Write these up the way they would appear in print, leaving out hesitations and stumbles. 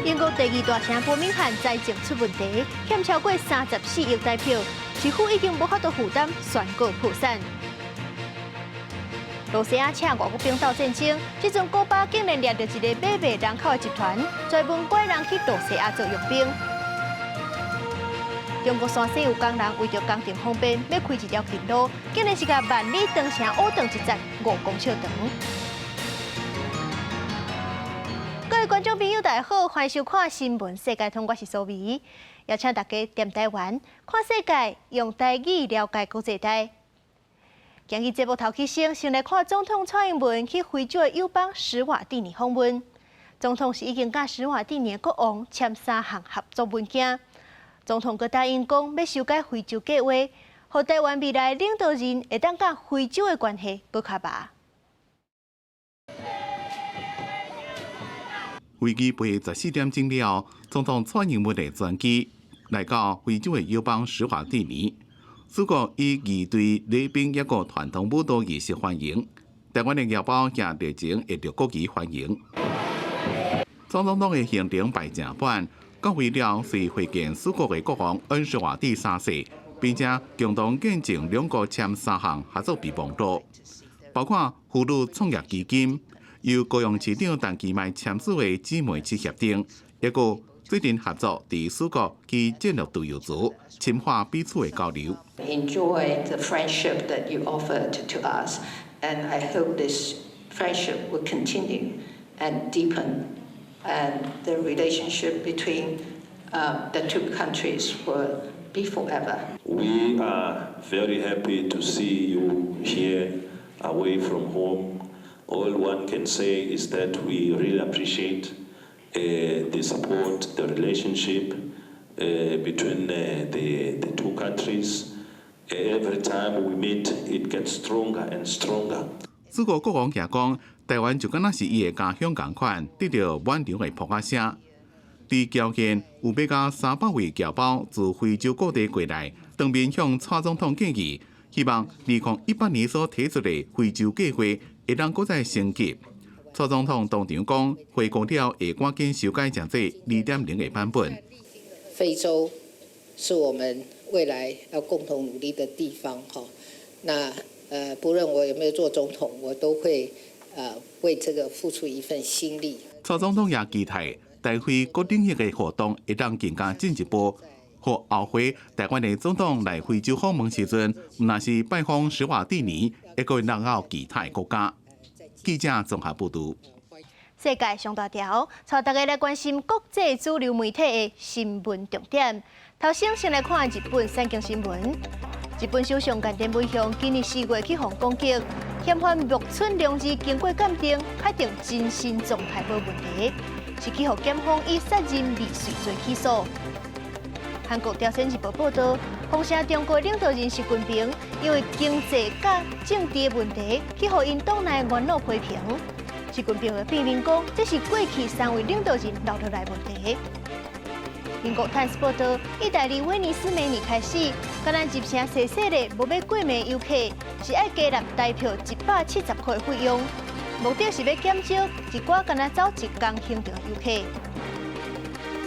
英國第二大城伯明翰財政出問題，欠超過34億台票，市府已經無法度負擔，宣告破產。露西亞請外國兵鬥戰爭，這陣古巴竟然掠著一个買賣人口的集團，專門拐人去露西亞做傭兵。中國山西有工人為著工程方便，欲開一條近路，竟然是共萬里長城挖斷一節5公尺長。各位觀眾朋友，大家好，歡迎收看《新聞世界通》，我是蘇美，邀請大家踮台灣看世界，用台語了解國際大。今日節目頭起先，先來看總統蔡英文去非洲的友邦史瓦蒂尼訪問。總統是已經佮史瓦蒂尼的國王簽三項合作文件。總統閣答應講，欲修改非洲計畫，予台灣未來領導人會當佮非洲的關係閣較密。飛機飛14點鐘了，總統蔡英文的專機來到非洲的友邦史瓦蒂尼。四國以儀隊禮兵一個傳統舞蹈儀式歡迎，台灣的僑胞也熱情挹著國旗歡迎。總統的行程排誠滿，到會了隨會見四國的國王恩史瓦蒂三世，並且共同見證兩國簽三項合作備忘錄，包括婦女創業基金、由高雄市長陳其邁簽署的姊妹市協定，一個最近合作佇四國去戰略自由族，深化彼此的交流。 Enjoy the friendship that you offered to us, and I hope this friendship will continue and deepen, and the relationship between the two countries will be forever. We are very happy to see you here away from home. All one can say is that we really appreciate the support, the relationship between the two countries. Every time we meet, it gets stronger and stronger. 四國國王也講，台灣就敢若是伊的家鄉仝款，得著滿場的噗仔聲。佇僑縣有欲到300位僑胞自非洲各地過來，當面向蔡總統建議，希望2018年所提出的非洲計畫會當閣再升級。蔡總統當場講，回國了會趕緊修改成這2.0的版本。非洲是我們未來要共同努力的地方，哈。那不論我有沒有做總統，我都會為這個付出一份心力。蔡總統也期待台非各領域的活動會當更加進一步，予後回台灣的總統來非洲訪問時陣，毋但是拜訪史瓦蒂尼，會閣會到其他國家。記者綜合報導。世界上大條，帶大家來關心國際主流媒體的新聞重點。頭先先來看日本產經新聞。日本首相岸田文雄今年4月去予攻擊，嫌犯木村隆二經過鑑定，確定精神狀態無問題，是去予檢方以殺人未遂罪起訴。韓國朝鮮日報報導，封城中國領導人習近平因為經濟佮政治的問題，去予𪜶黨內元老批評。習近平的辯明講，這是過去三位領導人留落來問題。英國《泰斯報道，意大利威尼斯明年開始，敢若入城細細咧，無欲過問遊客，是愛加納台票170塊的費用，目的是欲減少一寡敢若走一工行程的遊客。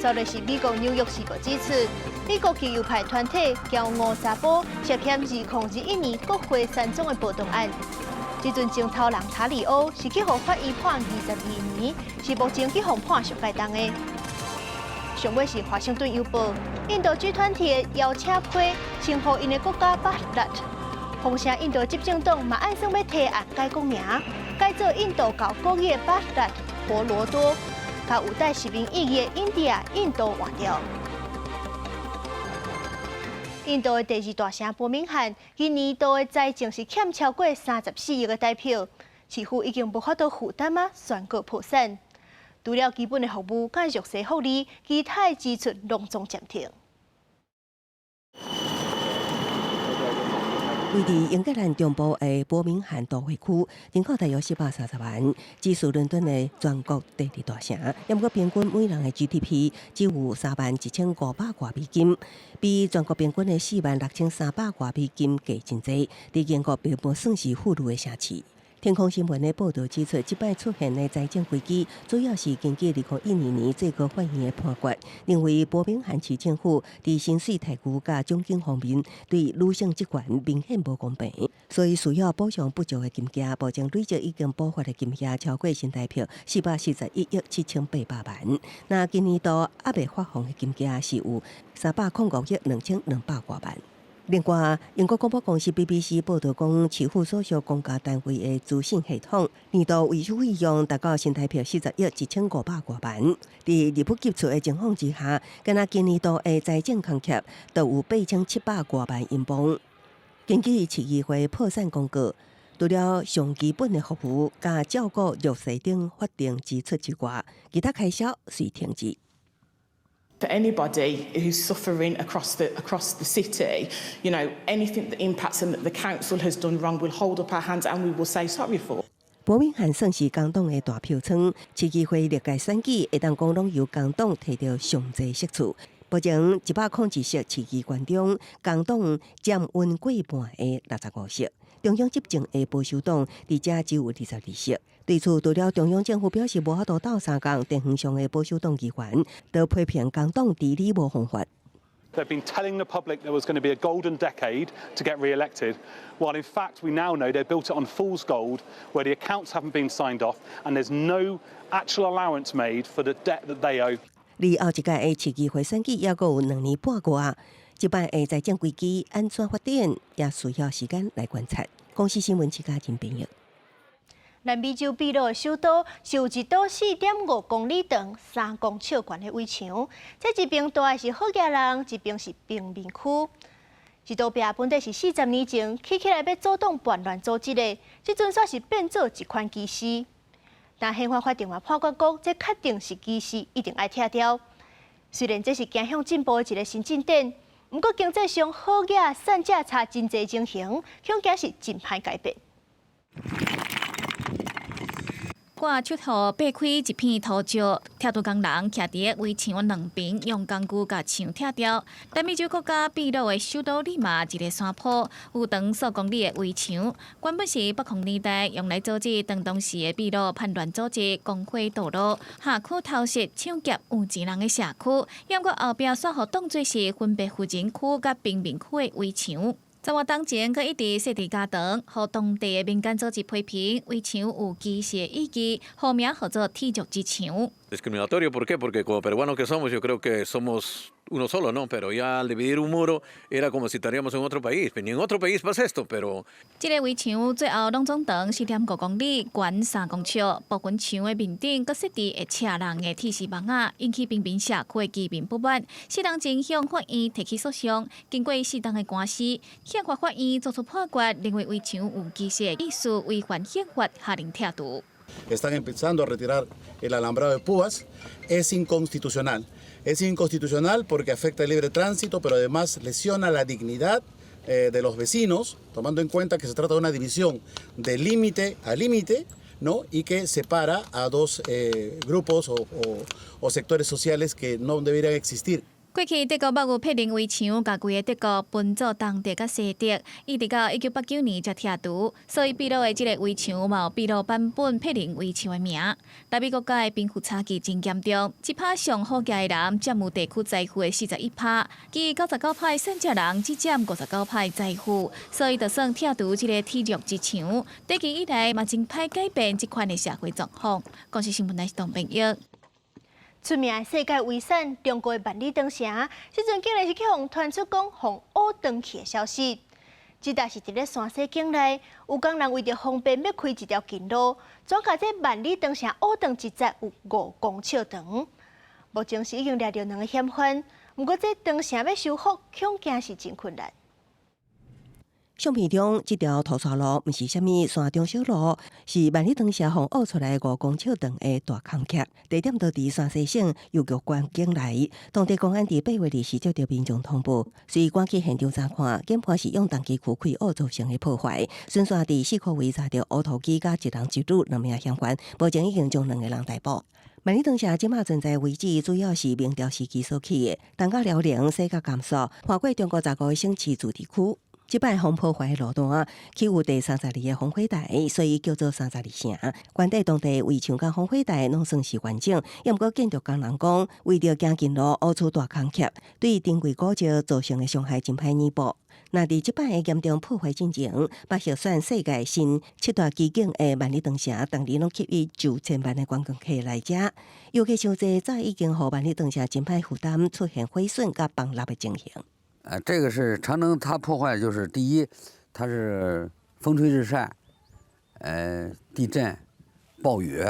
煞來是美國紐約時報指出，美國極右派團體驕傲查埔涉嫌2021年國會山莊的暴動案。這陣前頭人塔里歐是去予法院判22年，是目前去予判上蓋重的。上尾是華盛頓郵報，印度 G20 的邀請批稱呼𪜶的國家巴拉，封城印度執政黨嘛按算欲提案改國名，改做印度教國語的巴拉婆羅多，共有帶殖民意義的印第亞印度換掉。印度的第二大城伯明翰，今年度的財政是欠超過34億的台票，市府已經無法度負擔啊，宣告破產。除了基本的服務佮弱勢福利，其他的支出攏總暫停。位佇英格蘭中部的伯明翰都會區，人口大約430萬，只輸倫敦的全國第二大城。毋過平均每人的 GDP 只有3萬1500外美金，比全國平均的4萬6300外美金低真濟。佇英國並無算是富裕的城市。天空新聞的報導指出，這擺出現的財政危機，主要是根據2012年最高法院的判決，認為伯明翰市政府佇薪水待遇佮獎金方面對女性職員明顯無公平，所以需要補償不足的金額。目前累計已經補發的金額超過新台幣441億7800萬。那今年度猶未發放的金額是有305億2200多萬。另外，英國廣播公司 BBC 報導講，市府所屬公家單位的資訊系統年度維修費用達到新台幣40億1500多萬。佇入不敷出的情況之下，干焦今年度的財政空缺就有8700多萬英鎊。根據市議會破產公告，除了上基本的服務佮照顧弱勢等法定支出之外，其他開銷隨停止。 For anybody who's suffering across the city, anything that impacts them that the council has done wrong, we'll hold up our hands and we will say sorry for. 伯明翰算是工黨的大票倉，市議會歷屆選舉會當講攏由工黨提著上濟席次。目前101席市議員中，工黨佔穩過半的65席，中央執政的保守黨佇遮只有22席。對此，除了中央政府表示無法度鬥相共，地方上的保守黨議員都批評工黨治理無方法。 They've been telling the public there was going to be a golden decade to get re-elected, while in fact we now know they built it on fool's gold, where the accounts haven't been signed off and there's no actual allowance made for the debt that they owe. 離後一屆的市議會選舉猶閣有2年半外，這擺的財政危機按怎發展，也需要時間來觀察。公視新聞記者陳編譯。南美洲秘魯的首都是有一道4.5公里長、3公尺懸的圍牆，這一邊蹛的是好額人，一邊是貧民區。這道壁本底是40年前起起來欲阻擋叛亂組織的，這陣煞是變做一款歧視。但憲法法庭嘛判決講，這確定是歧視，一定愛拆掉。雖然這是走向進步的一个新進展，毋過經濟上好額散者差真濟情形，恐驚是真歹改變。割錘頭擘開一片塗石，拆除工人徛佇圍牆兩邊，用工具共牆拆掉。南美洲國家秘魯的首都利馬一個山坡，有長數公里的圍牆，原本是八零年代用來阻止當時的秘魯叛亂組織攻毀道路、下區偷襲搶劫有錢人的社區。毋過後壁煞予當做是分別富人區佮貧民區的圍牆。十外當前，閣一直設置加長，予當地的民間組織批評圍牆有歧視的意義，號名號做鐵石之牆。 Discriminatorio, ¿por qué? Porque como peruanos que somos, yo creo que somos uno solo, ¿no? Pero ya al dividir un muro era como si estaríamos en otro país. Ni en otro país pasa esto, pero 這个圍牆最後攏總長4.5公里，懸3公尺，部分牆的面頂閣設置會刺人的鐵絲網仔，引起貧民社區的居民不滿。四人前向法院提起訴訟，經過4冬的官司，憲法法院作出判決，認為圍牆有歧視的意思，違反憲法，下令拆除。 Están empezando a retirar el alambrado de púas, es inconstitucional. Es inconstitucional porque afecta el libre tránsito, pero además lesiona la dignidad de los vecinos, tomando en cuenta que se trata de una división de límite a límite, ¿no? Y que separa a dos grupos o sectores sociales que no deberían existir. 過去德國北有柏林圍牆，共規个德國分做東德佮西德，一直到1989年才拆除。所以秘魯的這个圍牆嘛有秘魯版本柏林圍牆的名。南美國家的貧富差距真嚴重，這趴上好額的人佔有地區財富的41趴，其餘99趴的散者人只佔59趴的財富，所以就算拆除這个鐵石之牆，長期以來嘛真歹改變這款的社會狀況。公視新聞來是董編譯。出名的世界遺產中國的萬里長城，這陣竟然是去予傳出講予挖斷去的消息。這代是佇咧山西境內，有工人為著方便欲開一條近路，怎共這萬里長城挖斷一節有5公尺長。目前是已經掠著兩个嫌犯，毋過這長城欲修復，恐驚是真困難。相片中，這條塗沙路毋是啥物山中小路，是萬里長城予挖出來5公尺長的大空隙。地點就佇山西省右玉縣境內。當地公安佇8月20接到民眾通報，隨趕去現場查看，研判是用重機具開挖造成的破壞。巡線佇四箍圍查著挖土機佮一男一女兩名嫌犯，目前已經將兩个人逮捕。萬里長城這馬存在遺址，主要是明朝時期所起的，東到遼寧，西到甘肅，橫過中國15个省市自治區。這擺風破壞的路段，起有第三十二个烽火台，所以叫做三十二城。原底當地圍牆佮烽火台攏算是完整，猶毋過建築工人講，為著行近路，烏厝大空隙，對珍貴古蹟造成的傷害真歹彌補。若佇這擺的嚴重破壞進前，欲入選世界新七大奇景的萬里長城，逐年攏吸引上千萬的觀光客來遮。遊客傷濟，早已經予萬里長城真歹負擔出現毀損佮崩落的情形。這個是長城，它破壞就是第一，它是風吹日曬，地震、暴雨，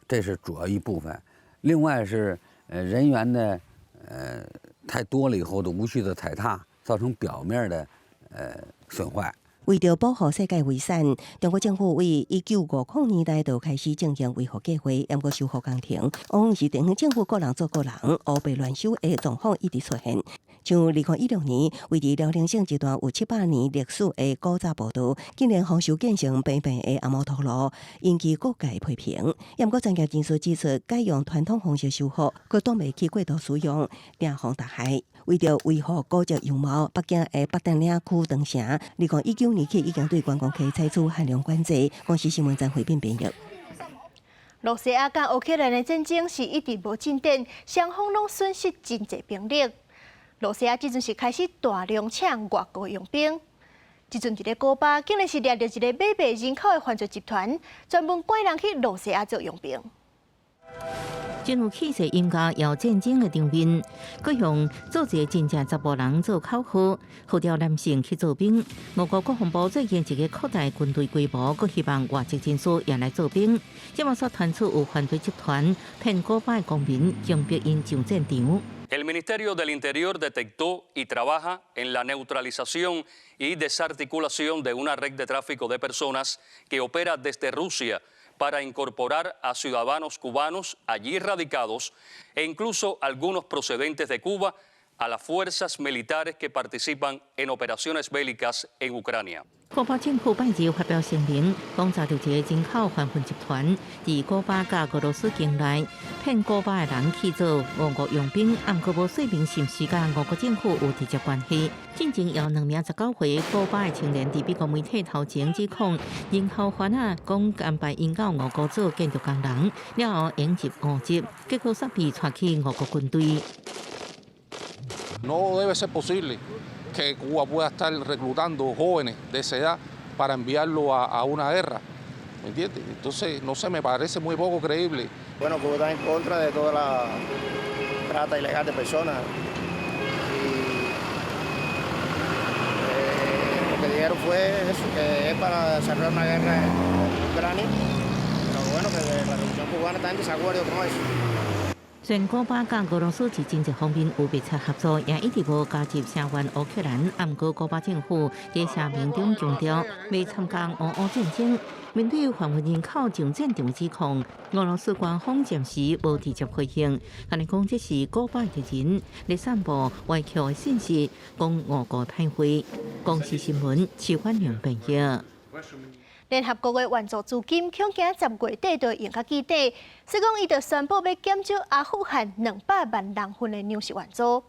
這是主要一部分。另外是人員的太多了以後的無序的踩踏，造成表面的損壞。為著保護世界遺產，中國政府為1950年代就開始進行維護計劃，毋過修復工程往往是地方政府各人做各人，烏白亂修的狀況一直出現。像2016年，位佇遼寧省一段有700年歷史的古早步道，竟然予修建成平平的阿摩托路，引起各界批評。毋過專業人士指出，改用傳統方式修復，閣擋袂起過度使用，定予大害。為著維護古蹟樣貌，北京的八達嶺區長城，2019年起已經對觀光客採取限量管制。公視新聞張慧敏編譯。羅西亞佮烏克蘭的戰爭是一直無進展，雙方攏損失真濟兵力。羅西亞這陣是開始大量請外國傭兵。這陣佇咧古巴，竟然是掠著一个買賣人口的犯罪集團，專門拐人去羅西亞做傭兵。真有氣勢音樂搖戰爭的場面，閣用做一个真正查埔人做口號，號召男性去做兵。俄國國防部最近一个擴大軍隊規模，閣希望外籍人士也來做兵。這馬煞傳出有犯罪集團騙古巴的公民，強迫𪜶上戰場。 El Ministerio del Interior detectó y trabaja en la neutralización y desarticulación de una red de tráfico de personas que opera desde Rusia para incorporar a ciudadanos cubanos allí radicados e incluso algunos procedentes de Cuba a las fuerzas militares que participan en operaciones bélicas en Ucrania. 古巴政府拜日發表聲明，講查著一个人口販運集團，佇古巴佮俄羅斯境內騙古巴的人去做俄國傭兵，毋過無說明是毋是佮俄國政府有直接關係。進前有兩名19歲古巴的青年佇美國媒體頭前指控人口販仔講安排𪜶到俄國做建築工人，了後引入俄籍，結果煞被帶去俄國軍隊。 No debe ser posible que Cuba pueda estar reclutando jóvenes de esa edad para enviarlo a una guerra, ¿me entiendes? Entonces, no sé, me parece muy poco creíble. Bueno, Cuba está en contra de toda la trata ilegal de personas. Y lo que dijeron fue eso, que es para desarrollar una guerra en Ucrania. Pero bueno, que la revolución cubana está en desacuerdo con eso. 雖然古巴佮俄羅斯佇經濟方面有密切合作，也一直無加入聲援烏克蘭。毋過古巴政府佇聲明中強調，未參加俄烏戰爭。面對販運人口上戰場指控，俄羅斯官方暫時無直接回應。但是講這是古巴的人咧散布歪曲的信息，講俄國歹話。公視新聞，徐婉良編譯。聯合國的援助資金恐驚10月底就用較見底，所以講伊就宣布欲減少阿富汗200萬人份的糧食援助。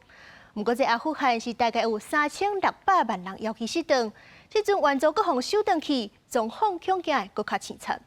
毋過這阿富汗是大概有3600萬人枵飢死頓，這陣援助閣予收轉去，狀況恐驚會閣較凄慘。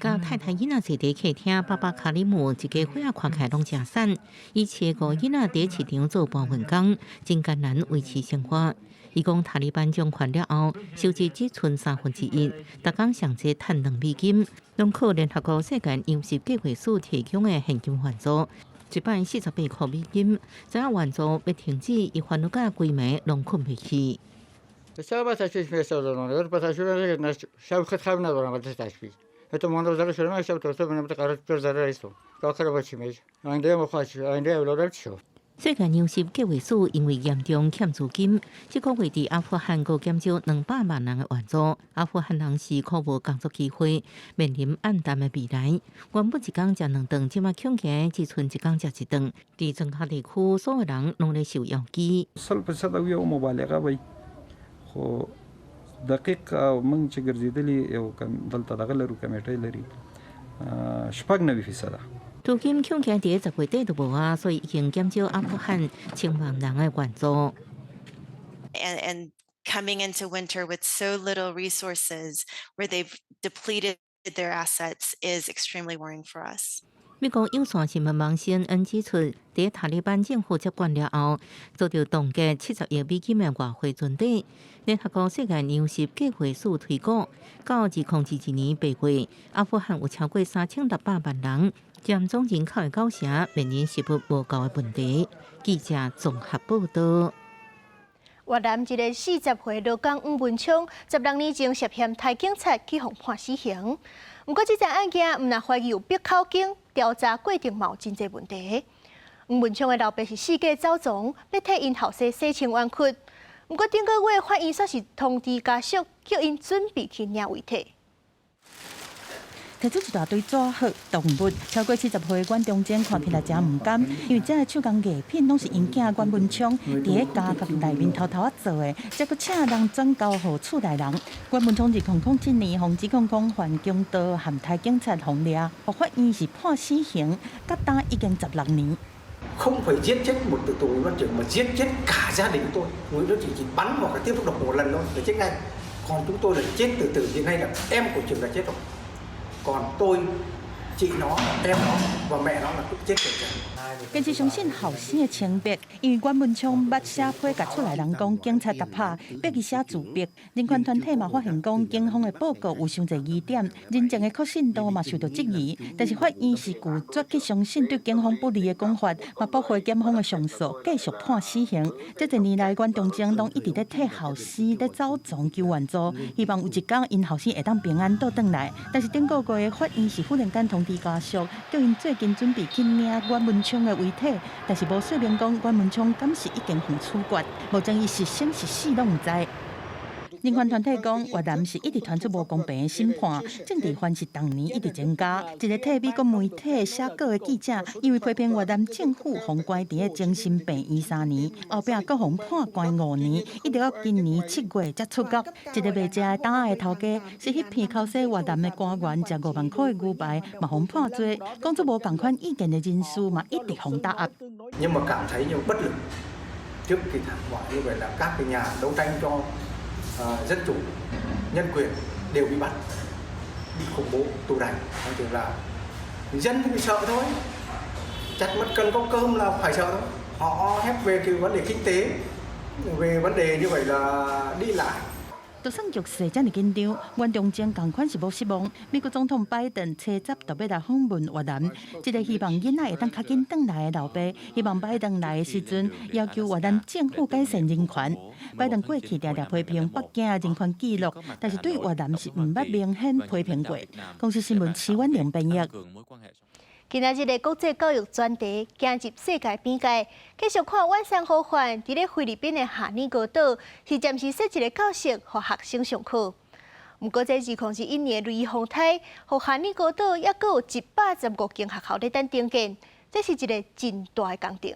佮太太囡仔坐佇客廳，爸爸卡里姆一家伙仔看起來攏誠散。伊飼五个囡仔佇市場做搬運工，真艱難維持生活。伊講塔利班掌權了後，收入只賰三分之一，逐工上濟趁2美金，攏靠聯合國世界糧食計劃署提供的現金援助，一擺48塊美金。知影援助欲停止，伊煩惱甲規暝攏睏袂去。世界糧食計劃署因為嚴重欠資金，這個月佇阿富汗閣減少200萬人的援助。阿富汗人是苦無工作機會，面臨暗淡的未來。原本一工食兩頓，這馬恐驚只賰一工食一頓。佇莊腳地區，所有人攏咧受枵飢。 سل فیصده یو مبالغه وي خو دقیق موږ چې ګرځېدلي یو دلته دغه لرو کمیټه لري 96%。資金恐驚佇10月底就無啊，所以已經減少阿富汗千萬人的援助。 And Coming into winter with so little resources, where they've depleted their assets, is extremely worrying for us. 美國有線新聞網 CNN 指出，佇塔利班政府接管了後，遭到凍結70億美金的外匯存底。聯合國世界糧食計劃署推估，到2022年8月，阿富汗有超過3600萬人，佔總人口的9成，面臨食物無夠的問題。記者綜合報道。越南一个40歲勞工黃文聰，16年前涉嫌刣警察去予判死刑。毋過這樁案件毋但懷疑有逼口供，調查過程嘛有真濟問題。黃文聰的老爸是四界走傱，欲替𪜶後生洗清冤屈。毋過頂個月法院煞是通知家屬，叫𪜶準備去領遺體。提出一大堆紙鶴動物，超過70歲阮中正看起來誠毋甘，因為這个手工藝品攏是𪜶囝阮文聰佇咧家己內面偷偷仔做的，才閣請人轉交予厝內人。阮文聰2007年，予指控講犯強盜和刣警察予掠，予法院是判死刑，到今已經16年。 Không phải giết chết một tử tù Nguyễn Văn Trường mà giết chết cả gia đình tôi. Nguyễn Văn Trường chỉ bắn hoặc là tiếp xúc độc một lần thôi để chết ngay. Còn chúng tôi là chết từ từ, hiện nay là em của Trường đã chết rồi. Còn tôi, chị nó, em nó và mẹ nó là cũng chết rồi. 堅持相信後生的清白，因為阮文聰捌寫批共厝內人講警察挾拍，逼伊寫自白。人權團體嘛發現講警方的報告有傷濟疑點，人證的可信度嘛受到質疑。但是法院是拒絕去相信對警方不利的講法，嘛駁回檢方的上訴，繼續判死刑。這濟年來，阮中正攏一直咧替後生咧走傱求援助，希望有一工𪜶後生會當平安倒轉來。但是頂個月法院是忽然間通知家屬，叫𪜶最近準備去領阮文聰的遺體，但是無說明講阮文聰敢是已經予處決，目前伊是生是死攏毋知。人權團體講，越南是一直傳出無公平的審判，政治犯是逐年一直增加。一个替美國媒體寫稿的記者，因為批評越南政府，予關佇咧精神病院3年，後壁閣予判關5年，一直到今年7月才出獄。一个賣食的檔仔的頭家，是彼片口說越南的官員食5萬箍的牛排，嘛予判罪。講出無仝款意見的人士嘛，一直予打壓。 Nhưng mà cảm thấy như bất lực trước cái thảm họa như vậy là các cái nhà đấu tranh cho dân chủ, nhân quyền đều bị bắt, bị khủng bố, tù đày. Thì là dân thì bị sợ thôi, chặt mất cần có cơm là phải sợ thôi. Họ hép về cái vấn đề kinh tế, về vấn đề như vậy là đi lại. 就算局勢遮爾緊張，阮中正仝款是無失望。美國總統拜登初十特欲來訪問越南，這个希望囡仔會當較緊轉來的老爸，希望拜登來的時陣要求越南政府改善人權。拜登過去定定批評北京的人權紀錄，但是對越南是毋捌明顯批評過。公視新聞徐婉玲編譯。今仔日的國際教育專題，行入世界邊界，繼續看員山雨縣佇咧菲律賓的哈尼高島，是暫時設一个教室，予學生上課。毋過這2021年雷雨風颱，予哈尼高島猶閣有115間學校咧等重建，這是一个真大的工程。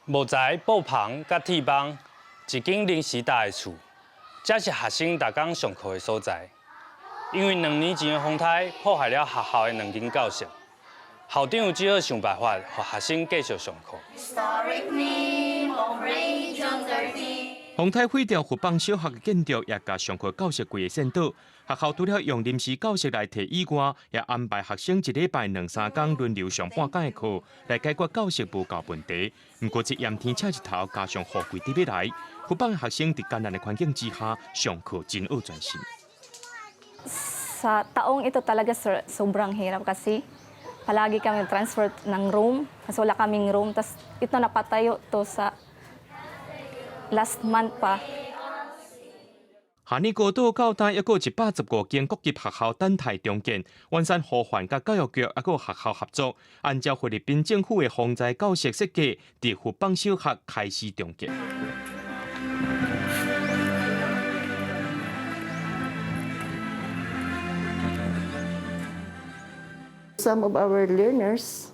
木材、布棚佮鐵網，一間臨時搭的厝，這是學生逐工上課的所在。因為2年前的風颱破壞了學校的兩間教室，校長只好想辦法，予學生繼續上課。風颱毀掉佛邦小學的建築，也共上課教室規个掀倒。學校除了用臨時教室來替以外，也安排學生一禮拜兩三工輪流上半工的課，來解決教室無夠問題。毋過這炎天赤日頭，加上雨季佇欲來，佛邦學生佇艱難的環境之下上課真愛專心。 Sa taong ito talaga sir, sobrang hirap kasi palagi kami transfer ng room kasi wala kaming room. Tas ito napatayo to sa last month pa. 哈尼高島到今猶閣有115間國立學校等待重建，員山雨縣佮教育局猶閣有學校合作，按照菲律賓政府的防災教室設計，佇佛邦小學開始重建。 Some of our learners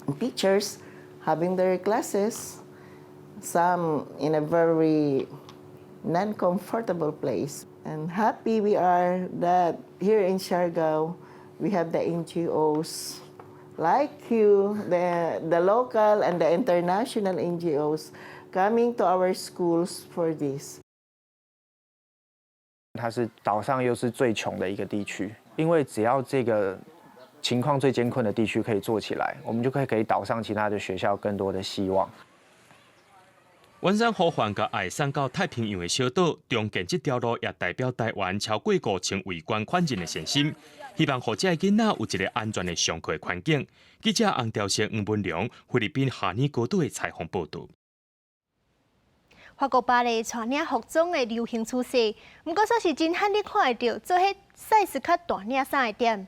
and teachers having their classes, some in a very Non-comfortable place. And happy we are that here in Siargao, we have the NGOs like you, the local and the international NGOs coming to our schools for this. 它是岛上又是最窮的一個地區，因為只要這個情況最艱困的地區可以做起來，我們就可以給島上其他的學校更多的希望。遠山呼喚共愛送到太平洋的小島，重建這條路也代表台灣超過5000位捐款人的善心，希望予這个囡仔有一个安全的上課環境。記者洪兆勝、吳文良，菲律賓哈尼高島的採訪報導。法國巴黎帶領服裝的流行趨勢，毋過煞是真罕你看會著做彼 size 較大領衫的店。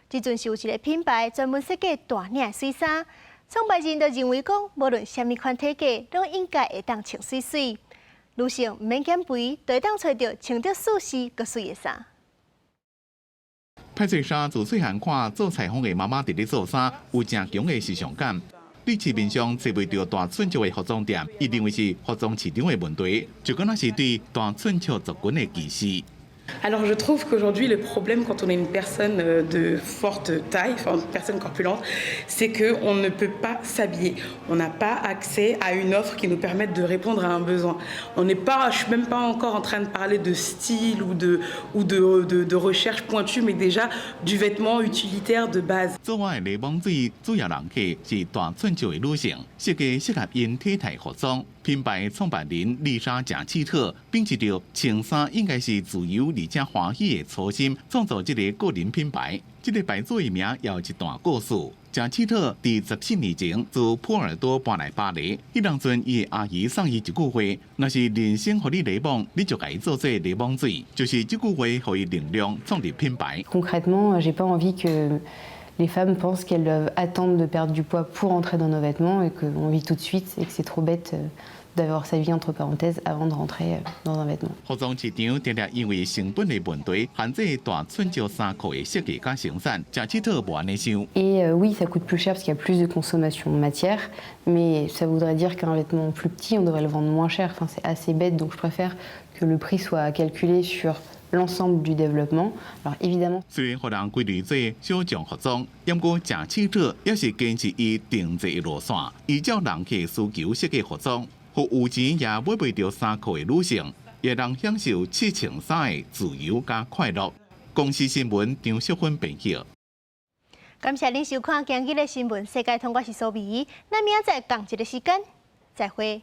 這陣是有一个品牌專門設計大領的媠衫，創辦人就認為講，無論啥物款體格，攏應該會當穿媠媠。女性毋免減肥，就會當揣著穿著舒適閣媠的衫。歹勢衫自細漢看做裁縫的媽媽佇咧做衫，有誠強的時尚感。佇市面上揣袂著大寸尺的服裝店，伊認為是服裝市場的問題，就敢若是對大寸尺族群的歧視。 Alors je trouve qu'aujourd'hui le problème quand on est une personne de forte taille, enfin une personne corpulente, c'est qu'on ne peut pas s'habiller. On n'a pas accès à une offre qui nous permette de répondre à un besoin. On n'est pas, je suis même pas encore en train de parler de style ou de recherche pointue, mais déjà du vêtement utilitaire de base. 做我的禮網水主要人客是大寸尺的女性，設計適合𪜶體態服裝。品牌創辦人麗莎賈契特秉持著穿衫應該是自由而且歡喜的初心，創造這个個人品牌。這个牌子的名也有一段故事。賈契特佇14年前自波爾多搬來巴黎，彼當陣伊的阿姨送伊一句話：若是人生予你迷惘，你就共伊做做檸檬水。就是這句話予伊能量創立品牌。 Concrètement, j'ai pas envie que les femmes pensent qu'elles doivent attendre de perdre du poids pour entrer dans nos vêtements et qu'on vit tout de suite et que c'est trop bête d'avoir sa vie entre parenthèses avant de rentrer dans un vêtement. 服裝市場定定因為成本的問題，限制大寸尺衫褲的設計佮生產，賈契特無按呢想。 Et oui, ça coûte plus cher parce qu'il y a plus de consommation de matière, mais ça voudrait dire qu'un vêtement plus petit, on devrait le vendre moins cher. Enfin, c'est assez bête, donc je préfère que le prix soit calculé sur l'ensemble du développement. Alors évidemment，雖然予人歸類做小眾服裝，毋過賈契特也是堅持伊定製的路線，依照人客需求設計服裝，予有錢也買袂著衫褲的女性，也能享受試穿衫的自由佮快樂。公視新聞張淑芬編輯。感謝恁收看今日的新聞世界通，我是蘇美，咱明仔載仝一个時間再會。